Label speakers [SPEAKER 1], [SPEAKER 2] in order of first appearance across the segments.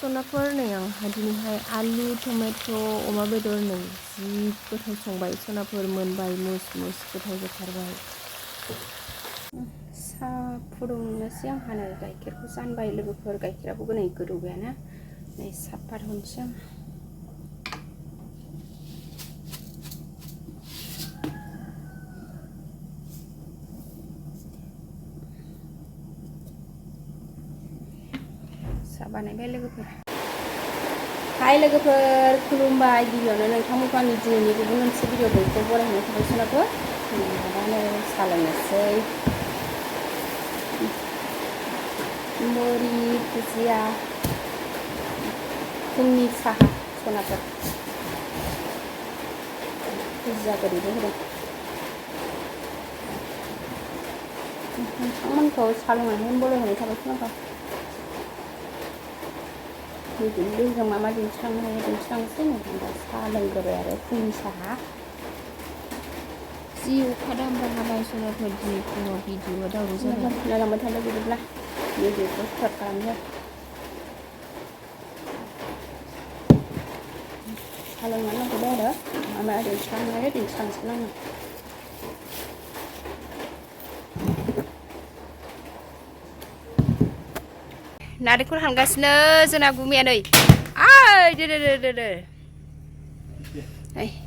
[SPEAKER 1] सनाफोर नै आंहा दिनैहाय आलु टमेट' अमा बेदर नै जि गोथाव संबाय सनाफोर मोनबाय मुस मुस गोथाव जाथारबाय। साहा फुदुंनोसै आंहा नै गाइखेरखौ जानबाय लोगोफोर गाइखेराबो नै गोदौबायानो नै साफात होनोसै आं। साहा बानायबाय लोगोफोर। हाय लोगोफोर खुलुमबाय गिबियावनो नोंथांमोनखौ आंनि दिनैनि गुबुन मोनसे भिडिअ बयखौ बरायहरनाय थाबाय सनाफोर। दानो साहा लोंनोसै मुरि भुजिया फुंनि साहा सनाफोर भुजिया गोदैबो होदों। नोंथांमोनखौ साहा लोंनानै बरायहरनाय थाबाय सनाफोर। दैजों मा मा दिन्थिलांनो हायो दिन्थिलांनोसै नोंथां दा साहा लोंग्रोबाय आरो फुंनि साहा। जि अखा दामब्रा हाबाय सनाफोर दिनै फुङाव भिडिअआ दावराव जाबाय। नायलांबाय थादो बिदिब्ला भिडिअखौ स्टार्ट खालामनो। साहा लोंनानै लांफैबाय आरो मा मा दिन्थिलांनो हायो दिन्थिलांनोसै आङो। नारेंखल हानगासिनो जोंना गुमैया नै दे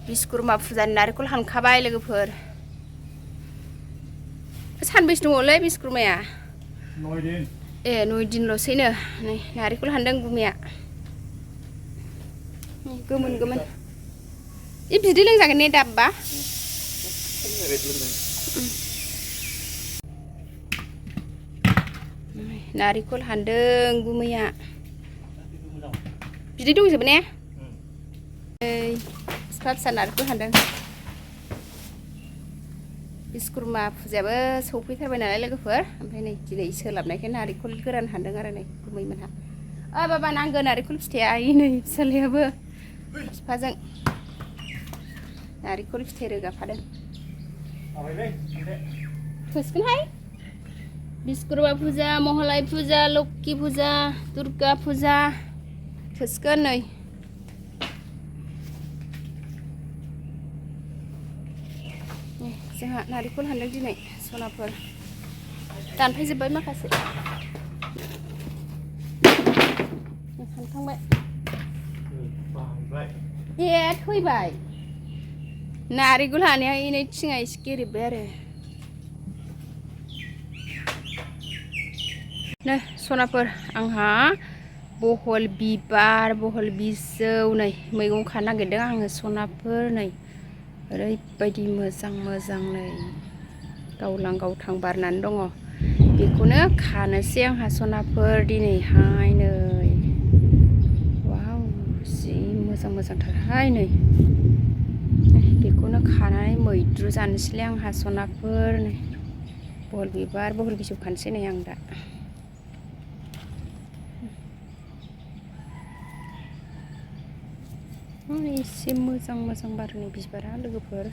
[SPEAKER 1] बिश्वकर्मा फुजानि नारेंखल हानखाबाय लोगोफोर। सानबैसे दङलै बिश्वकर्माया? 9 दिन। 9 दिनल'सैनो नै नारेंखल हानदों गुमैया। गोमोन गोमोन बिदै लोंजागोन ने दाबबा? नारेंखल हानदों गुमैया। बिदै दंजोबो ने? फिसा फिसा नारेंखल हानदों। बिश्वकर्मा फुजायाबो सौफैथारबाय नालाय लोगोफोर ओमफ्राय नै दिनै सोलाबनायखाय नारेंखल गोरान हानदों आरो नै गुमैमोनहा। बाबा नांगौ नारेंखल फिथाइया नै फिसालायाबो बिफाजों नारेंखल फिथाइ रोगाफादों। थोसिगोनहाय बिश्वकर्मा फुजा महालय फुजा लोक्षि फुजा दुर्गा फुजा थोसिगोन नै। जोंहा नारेंखल हानदों दिनै सनाफोर दानफायजोब्बाय माखासे हानखांबाय। थैबाय नारेंखल हानाया नै थिङा एसे गेरेबबाय आरो नै सनाफोर आंहा बहल बिबार बहल बिजौ नै मैगं खानो नागिरदों आङो सनाफोर नै ओरैबायदि मोजां मोजां नै गावलां गावथां बारनानै दङ बेखौनो खानोसै आंहा सनाफोर दिनैहाय नै वाव जि मोजां मोजांथारहाय नै बेखौनो खानानै मैद्रु जानोसैलाय आंहा सनाफोर नै बहल बिबार बहल बिजौ खानोसै नै आं दा एसे मोजां मोजां बारनाय बिबारा लोगोफोर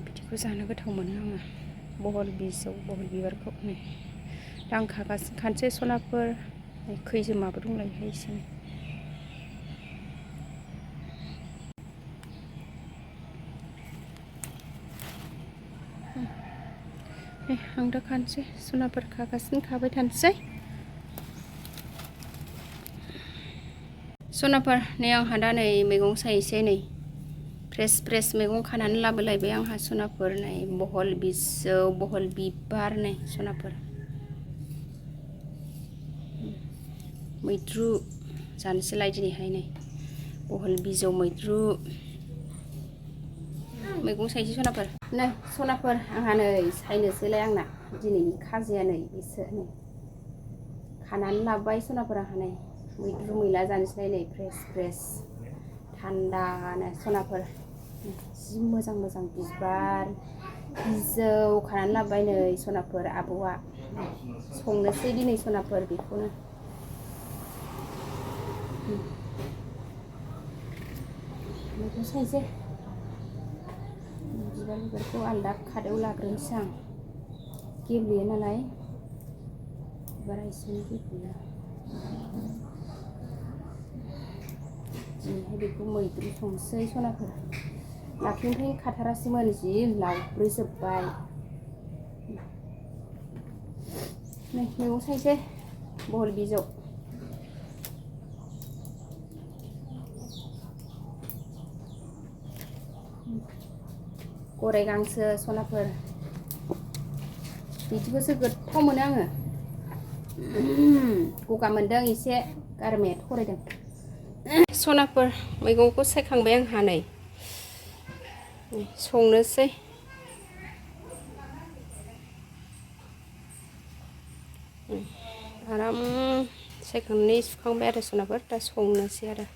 [SPEAKER 1] बिदिखौ जानो गोथाव मोनो आङो बहल बिजौ बहल बिबारखौ नै दा आं खानोसै सनाफोर खैजोमाबो दंलायोहाय एसे आं दा खानोसै सनाफोर खागासिनो खाबाय थानोसै सनाफोर नै आंहा दा नै मैगं सायनोसै नै फ्रेस मैगं खानानै लाबोलायबाय आंहा सनाफोर नै बहल बिजौ बहल बिबार नै सनाफोर मैद्रु जानोसैलाय दिनैहाय नै बहल बिजौ मैद्रु मैगं सायनोसै सनाफोर नै सनाफोर आंहा नै सायनोसैलाय आंना दिनैनि खाजाया नै एसे नै खानानै लाबोबाय सनाफोर आंहा नै मैद्रु मैला जानोसैलाय नै फ्रेस थान्दानो सनाफोर जि मोजां मोजां बिबार बिजौ खानानै लाबोबाय नै सनाफोर आब'आ संनोसै दिनै सनाफोर बेखौनो मैगं सायनोसै बिबारखौ आलदा खादायाव लाग्रोनोसै आं गेब्लेयो नालाय बिबारा एसे गेब्लेयो बेखौ मैद्रु संसै सनाफोर दाख्लिनिफ्रायनो खाथारासैमोन जि लावब्रोजोब्बाय नै मैगं सायसै बहल बिजौ गराय गांसो सनाफोर बिदिखौसो गोथाव मोनो आङो गगा मोनदों एसे गारामाया थरायदों सनाफोर मैगंखौ सायखांबाय आंहा नै संनोसै आराम सायखांनानै सुखांबाय आरो सनाफोर दा संनोसै आरो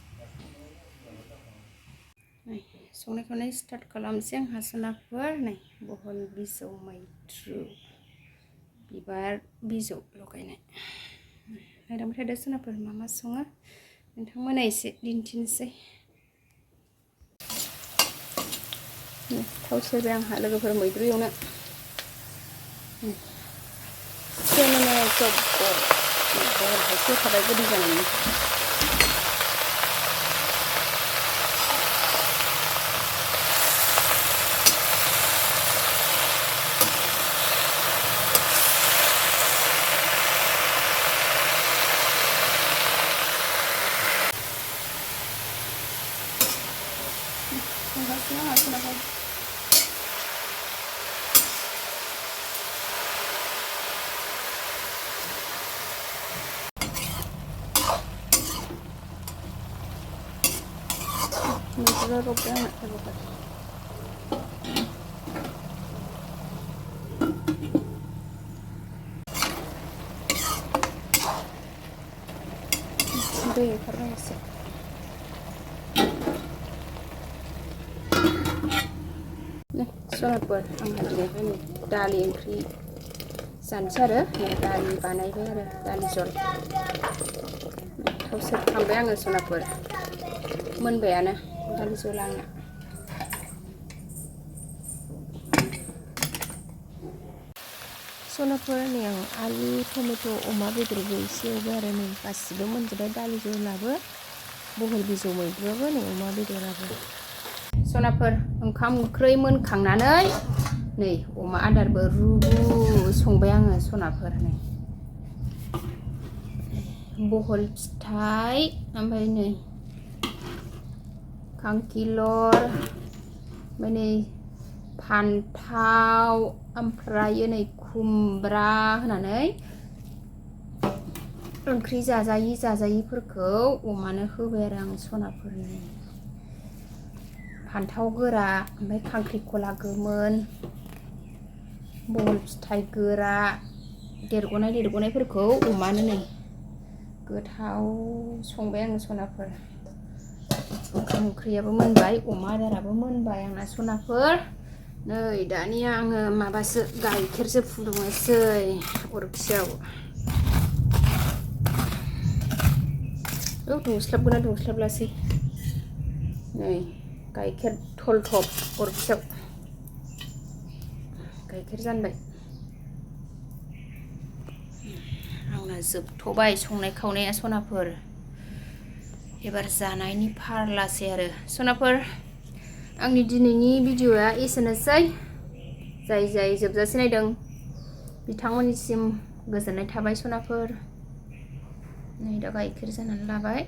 [SPEAKER 1] संनाय खावनाय स्टार्ट खालामसै आंहा सनाफोर नै बहल बिजौ मैद्रु बिबार बिजौ लगायनाय नायलांबाय थादो सनाफोर मा सङो नोंथांमोना एसे दिन्थिनोसै थाव सेरबाय आंहा लोगोफोर मैद्रु एवनो सेमोनो जब्बर बहलखौसो होखाबाय गोदै जानायनि मैद्रुआ रबबाय आंना लोगोफोर दै ओंखारबाय एसे सनाफोर आंहा दिनैहाय नै दालि ओंख्रि जानोसै आरो दालि बानायबाय आरो दालि जल थाव सेरखांबाय आङो सनाफोर मोनबायानो दालि जला आंना सनाफोर नै आं आलु टमेट' अमा बेदरबो एसे एवबाय आरो नै गासिबो मोनजोब्बाय दालि जलाबो बहल बिजौ मैद्रुआबो नै अमा बेदराबो सनाफोर ओंखाम ओंख्रि मोनखांनानै नै अमा आदारबो रुबु संबाय आङो सनाफोर नै बहल फिथाइ ओमफ्राय नै खांखिलर ओमफ्राय नै फान्थाव ओमफ्राय नै खुमब्रा होनानै ओंख्रि जाजायिफोरखौ अमानो होबाय आरो आं सनाफोरनि फान्थाव गोरा ओमफ्राय खांख्रिखला गोमोन बहल फिथाइ गोरा देरग'नायफोरखौ अमानो नै गोथाव संबाय आङो सनाफोर ओंखाम ओंख्रियाबो मोनबाय अमा आदाराबो मोनबाय आंना सनाफोर नै दानिया आङो माबासो गाइखेरसो फुदुंनोसै अरखियाव दुंस्लाबगोना दुंस्लाबलासै नै गाइखेर थलथब अरखियाव गाइखेर जानबाय आंना जोबथ'बाय संनाय खावनाया सनाफोर एबार जानायनि फारलासै आरो सनाफोर आंनि दिनैनि भिडिअ'आ एसेनोसै जाय जोबजासे नायदों बिथांमोननिसिम गोजोननाय थाबाय सनाफोर नै दा गाइखेर जानानै लाबाय